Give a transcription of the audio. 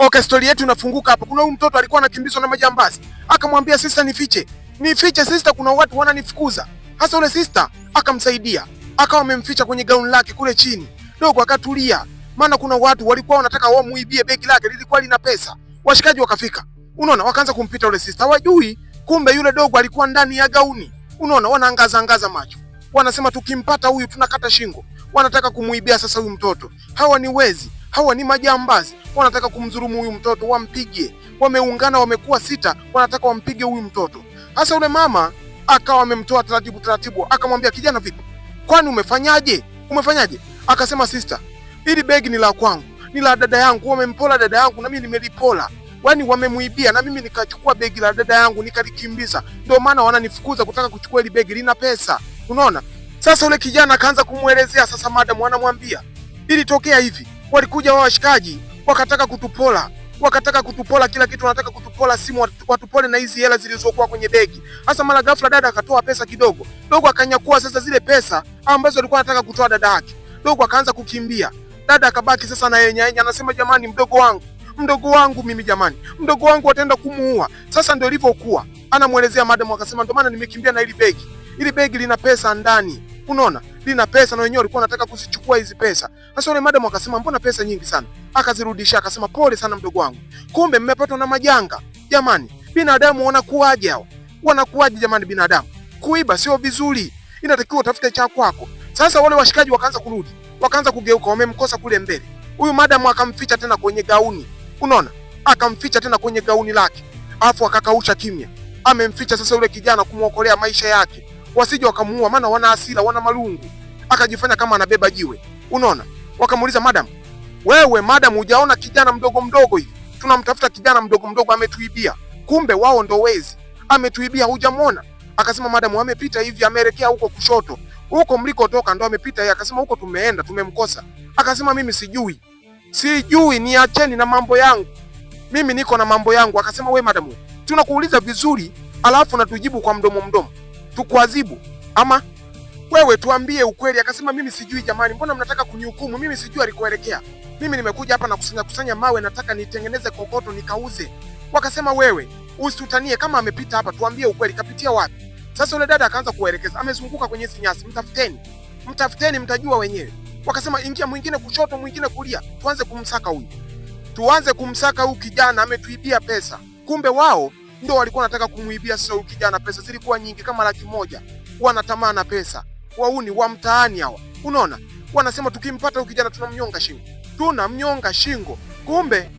Okay, story yetu inafunguka hapo. Kuna huyu mtoto alikuwa anakimbizwa na majambazi, akamwambia sister, nifiche, nifiche sister, kuna watu wananifukuza. Hasa yule sister akamsaidia, akawa amemficha kwenye gauni lake kule chini. Dogo akatulia, maana kuna watu walikuwa wanataka wamuibie begi lake, lilikuwa lina pesa. Washikaji wakafika, unaona, wakaanza kumpita yule sister, hawajui kumbe yule dogo alikuwa ndani ya gauni. Unaona, wanaangaza angaza macho, wanasema tukimpata huyu tunakata shingo. Wanataka kumuibia sasa huyu mtoto. Hawa ni wezi, hawa ni majambazi, wanataka kumdhulumu huyu mtoto, wampige. Wameungana, wamekuwa sita, wanataka wampige huyu mtoto. Sasa yule mama akawa amemtoa taratibu taratibu, akamwambia kijana, vipi, kwani umefanyaje? Umefanyaje? Akasema sister, hili begi ni la kwangu, ni la dada yangu, wamempola dada yangu na mimi nimelipola. Yaani wamemuibia na mimi nikachukua begi la dada yangu nikalikimbiza, ndio maana wananifukuza kutaka kuchukua hili begi, lina pesa. Unaona? Sasa yule kijana akaanza kumuelezea sasa, madam anamwambia ilitokea hivi, walikuja wao washikaji wakataka kutupola, wakataka kutupola kila kitu, wanataka kutupola simu, watupole na hizi hela zilizokuwa kwenye begi. Sasa mara ghafla dada akatoa pesa kidogo, dogo akanyakua sasa zile pesa ambazo alikuwa anataka kutoa dada yake. Dogo akaanza kukimbia, dada akabaki sasa na yeye anasema jamani, mdogo wangu, mdogo wangu mimi jamani, mdogo wangu ataenda kumuua. Sasa ndio ilivyokuwa, anamuelezea madam, akasema ndio maana nimekimbia na hili begi, hili begi lina pesa ndani, unaona lina pesa na wenyewe walikuwa wanataka kuzichukua hizi pesa. Sasa yule madam akasema mbona pesa nyingi sana? Akazirudisha akasema pole sana mdogo wangu, kumbe mmepatwa na majanga. Jamani, binadamu wanakuaje hao? Wanakuaje jamani binadamu? Kuiba sio vizuri, inatakiwa utafute cha kwako. Sasa wale washikaji wakaanza kurudi, wakaanza kugeuka, wamemkosa kule mbele. Huyu madam akamficha tena kwenye gauni, unaona, akamficha tena kwenye gauni lake, afu akakausha kimya. Amemficha sasa yule kijana kumuokolea maisha yake, wasije wakamuua, maana wana hasira, wana malungu. Akajifanya kama anabeba jiwe, unaona. Wakamuuliza madam, wewe madam, hujaona kijana mdogo mdogo hivi? Tunamtafuta kijana mdogo mdogo ametuibia. Kumbe wao ndo wezi, ametuibia, hujamwona? Akasema madam, amepita hivi, ameelekea huko kushoto, huko mlikotoka ndo amepita yeye. Akasema huko tumeenda tumemkosa. Akasema mimi sijui, sijui, niacheni na mambo yangu, mimi niko na mambo yangu. Akasema we madam, tunakuuliza vizuri, alafu natujibu kwa mdomo mdomo, tukuadhibu ama wewe tuambie ukweli. Akasema mimi sijui jamani, mbona mnataka kunihukumu? Mimi sijui alikoelekea. Mimi nimekuja hapa na kusanya kusanya mawe, nataka nitengeneze kokoto nikauze. Wakasema wewe usitutanie, kama amepita hapa tuambie ukweli, kapitia wapi? Sasa yule dada akaanza kuwaelekeza, amezunguka kwenye hizi nyasi, mtafuteni, mtafuteni, mtajua wenyewe. Wakasema ingia mwingine kushoto, mwingine kulia, tuanze kumsaka huyu, tuanze kumsaka huyu kijana ametuibia pesa. Kumbe wao ndio walikuwa wanataka kumuibia sasa huyu kijana pesa, zilikuwa nyingi kama 100,000. Wanatamaa na pesa, wauni wa mtaani hawa, unaona, wanasema tukimpata huyu kijana tunamnyonga shingo, tunamnyonga shingo. Kumbe